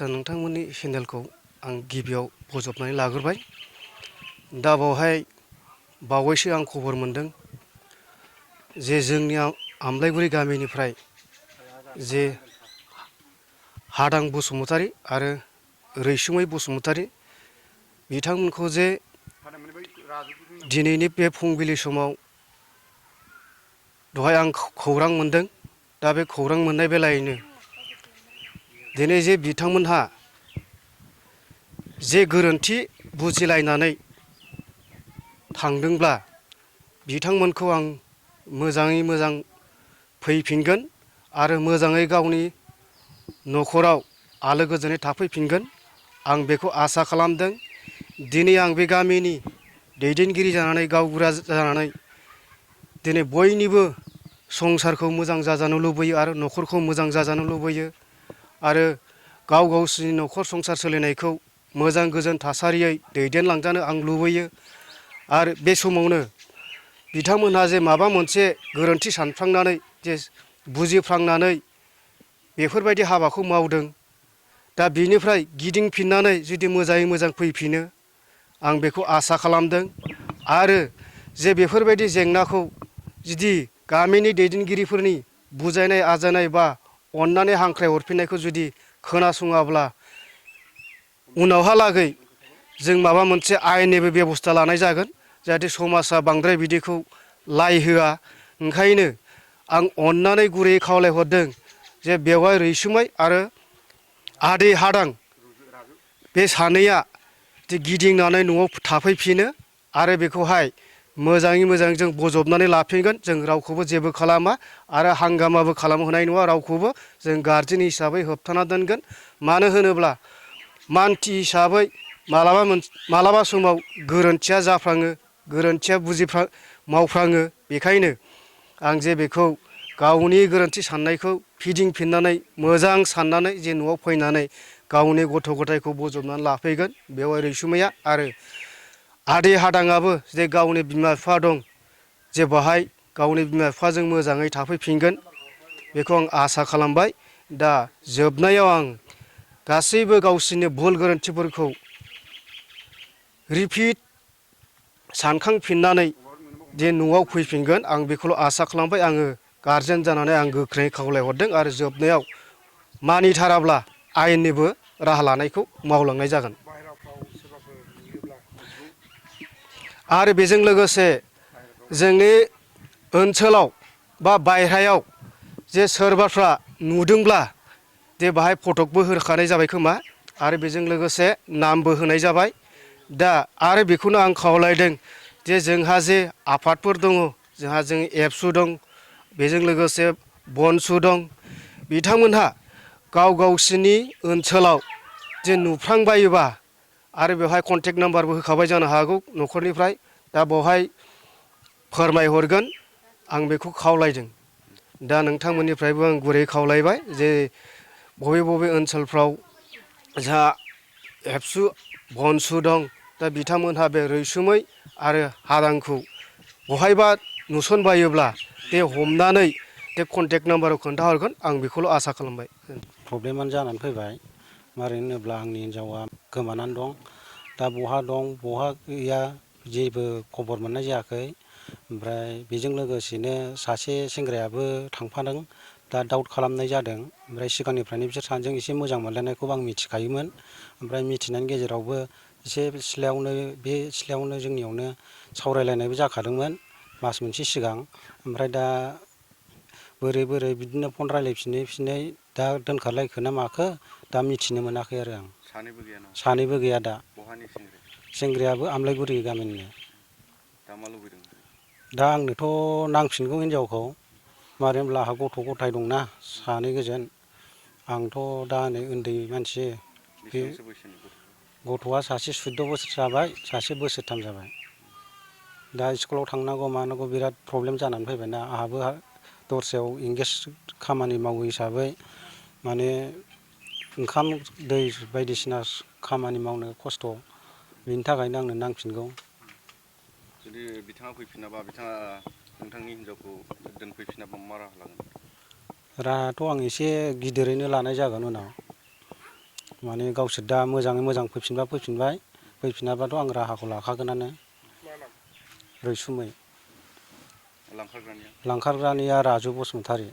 नोंथांमोननि चेनेलखौ आं गिबियाव बजबनानै लाग्रोबाय। दा बावहाय बावैसो आं खबर मोनदों जे जोंनि आमलायगुरि गामिनिफ्राय जे हादां बसुमतारी आरो रैसुमै बसुमतारी बिथांमोनखौ जे दिनैनि बे फुंबिलि समाव दहाय आं खौरां मोनदों। दा बे खौरां मोननाय बेलायैनो दिनै जे बिथांमोनहा जे गोरोन्थि बुजिलायनानै थांदोंब्ला बिथांमोनखौ आं मोजाङै मोजां फैफिनगोन आरो मोजाङै गावनि न'खराव आलो गोजोनै थाफैफिनगोन आं बेखौ आसा खालामदों। दिनै आं बे गामिनि दैदेनगिरि जानानै गावबुरा जानानै दिनै बयनिबो संसारखौ मोजां जाजानो लुबैयो आरो न'खरखौ मोजां जाजानो लुबैयो आरो गावसिनि न'खर संसार सोलिनायखौ मोजां गोजोन थासारियै दैदेनलांजानो आं लुबैयो। आरो बे समावनो बिथांमोनहा जे माबा मोनसे गोरोन्थि सानफ्लांनानै जे बुजिफ्लांनानै बेफोरबायदि हाबाखौ मावदों। दा बिनिफ्राय गिदिंफिननानै जुदि मोजाङै मोजां फैफिनो आं बेखौ आसा खालामदों। आरो जे बेफोरबायदि जेंनाखौ जुदि गामिनि दैदेनगिरिफोरनि बुजायनाय आजायनाय बा अननानै हांख्राय हरफिननायखौ जुदि खोनासङाब्ला उनावहालागै जों माबा मोनसे आयेननिबो बेब'स्था लानाय जागोन जाहाथे समाजा बांद्राय बिदिखौ लाय होआ। ओंखायनो आं अननानै गुरैयै खावलायहरदों जे बेवहाय रैसुमै आरो आदै हादां बे सानैया गिदिंनानै न'आव थाफैफिनो आरो बेखौहाय मोजाङै मोजां जों बजबनानै लाफिनगोन। जों रावखौबो जेबो खालामा आरो हांगामाबो खालामहोनाय नङा। रावखौबो जों गारजेन हिसाबै होबथाना दोनगोन। मानो होनोब्ला मानसि हिसाबै मालाबा समाव गोरोन्थिया जाफ्लाङो, गोरोन्थिया मावफ्लाङो। बेखायनो आं जे बेखौ गावनि गोरोन्थि साननायखौ फिदिंफिननानै मोजां साननानै जे न'आव फैनानै गावनि गथ' गथायखौ बजबनानै लाफैगोन। बेवहाय रैसुमैया आरो आदै हादाङाबो जे गावनि बिमा बिफा दं जे बाहाय गावनि बिमा बिफाजों मोजाङै थाफैफिनगोन बेखौ आं आसा खालामबाय। दा जोबनायाव आं गासैबो गावसिनि भुल गोरोन्थिफोरखौ रिपिट सानखांफिननानै जे न'आव फैफिनगोन आं बेखौल' आसा खालामबाय। आङो गारजेन जानानै आं गोख्रोङै खावलायहरदों आरो जोबनायाव मानिथाराब्ला आयेननिबो राहा लानायखौ मावलांनाय जागोन। आरो बेजों लोगोसे जोंनि ओनसोलाव बा बायह्रायाव जे सोरबाफ्रा नुदोंब्ला जे बाहाय फटकबो होखानाय जाबाय खोमा आरो बेजों लोगोसे नामबो होनाय जाबाय। दा आरो बेखौनो आं खावलायदों जे जोंहा जे आफादफोर दङ, जोंहा एबसु दं, बेजों लोगोसे बनसु दं। बिथांमोनहा गावसिनि ओनसोलाव जे नुफ्लांबायोबा आरो बेवहाय कन्टेक्ट नाम्बारबो होखाबाय जानो हागौ न'खरनिफ्राय। दा बेवहाय फोरमायहरगोन आं बेखौ खावलायदों। दा नोंथांमोननिफ्रायबो आं गुरै खावलायबाय जे बबे बबे ओनसोलफ्राव जोंहा एबसु बनसु दं। दा बिथांमोनहा बे रैसुमै आरो हादांखौ बहायबा नुसनबायोब्ला दे हमनानै दे कन्टेक्ट नाम्बाराव खोन्थाहरगोन आं बेखौल' आसा खालामबाय। प्रब्लेमानो जानानै फैबाय। मारै होनोब्ला आंनि हिन्जावा गोमानानै दं। दा बहा दं बहा गैया जेबो खबर मोननाय जायाखै। ओमफ्राय बेजों लोगोसेनो सासे सेंग्रायाबो थांफादों। दा डाउट खालामनाय जादों। ओमफ्राय सिगांनिफ्रायनो बिसोर सानैजों एसे मोजां मोनलायनायखौबो आं मिथिखायोमोन। ओमफ्राय मिथिनायनि गेजेरावबो एसे बे सिथ्लायावनो जोंनियावनो सावरायलायनायबो जाखादोंमोन मास मोनसे सिगां। ओमफ्राय दा बोरै बिदिनो फन रायलायफिनै दा दोनखारलायखो ना माखो दा मिथिनो मोनाखै आरो आं। सानैबो गैया दा। बहानि सेंग्राया? सेंग्रायाबो आमलायगुरि गामिनिनो। दा मा लुबैदों? दा आंनोथ' नांफिनगौ हिनजावखौ। मानो होनब्ला आंहा गथ' गथाय दंना सानै गोजोन। आंथ' दा नै उन्दै मानसि। बेसेबांसो बैसोनि गथ'आ सासे 14 बोसोर जाबाय, सासे बोसोरथाम जाबाय। दा स्कुलाव थांनांगौ मानांगौ बिराद प्रब्लेम जानानै फैबायना। आंहाबो दस्रायाव इंगेज खामानि मावो हिसाबै माने ओंखाम दै बायदिसिना खामानि मावनो खस्थ'। बेनि थाखायनो आंनो नांफिनगौ। जुदि बिथाङा फैफिनाबा, बिथाङा नोंथांनि हिनजावखौ दोनफैफिनाबा मा राहा लागोन? राहायाथ' आं एसे गिदिरैनो लानाय जागोन उनाव। माने गावसोर दा मोजाङै मोजां फैफिनबा फैफिनबाय फैफिनाबाथ' आं राहाखौ लाखागोनानो। रैसुमै लांखारग्रानिया लांखारग्रानिया राजु बसुमतारी।